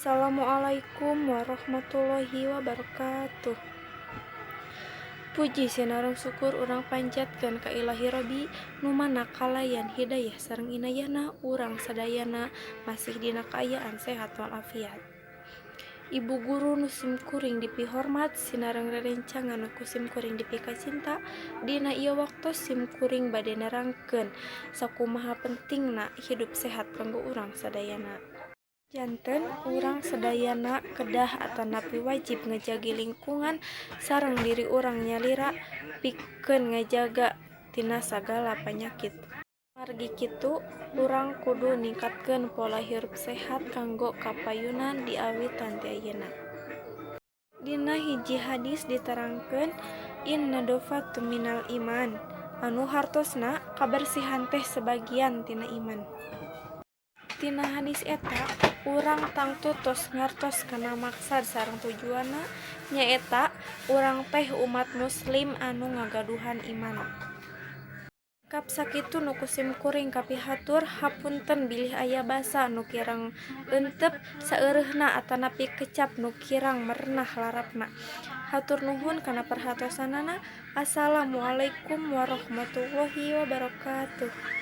Assalamualaikum warahmatullahi wabarakatuh. Puji sinareng syukur urang panjatkeun ka Ilahi Robbi nu mana kalayan hidayah sareng inayahna urang sadayana masih dina kaayaan sehat walafiat. Ibu guru nu simkuring dipihormat sinareng rerencangan nu ku simkuring dipikacinta, dina ieu waktos simkuring bade nerangkeun sakumaha pentingna hidup sehat kanggo urang sadayana. Janten urang sadayana kedah atanapi wajib ngajagi lingkungan sareng diri urang nyalira pikeun ngajaga tina sagala panyakit. Margi kitu, urang kudu ningkatkeun pola hirup sehat kanggo kapayunan diawitan ti ayeuna. Dina hiji hadis diterangkeun in nadhofatu minal iman anu hartosna kabersihan teh sabagian tina iman. Tina hadis eta urang tangtu tos ngartos kana maksad sareng tujuanna, nyaeta urang teh umat muslim anu ngagaduhan iman. Cekap sakitu nu ku simkuring kapihatur, hapunten bilih aya basa nu kirang euteup saeureuhna atanapi kecap nu kirang merenah larapna. Hatur nuhun kana perhatosanana. Assalamualaikum warahmatullahi wabarakatuh.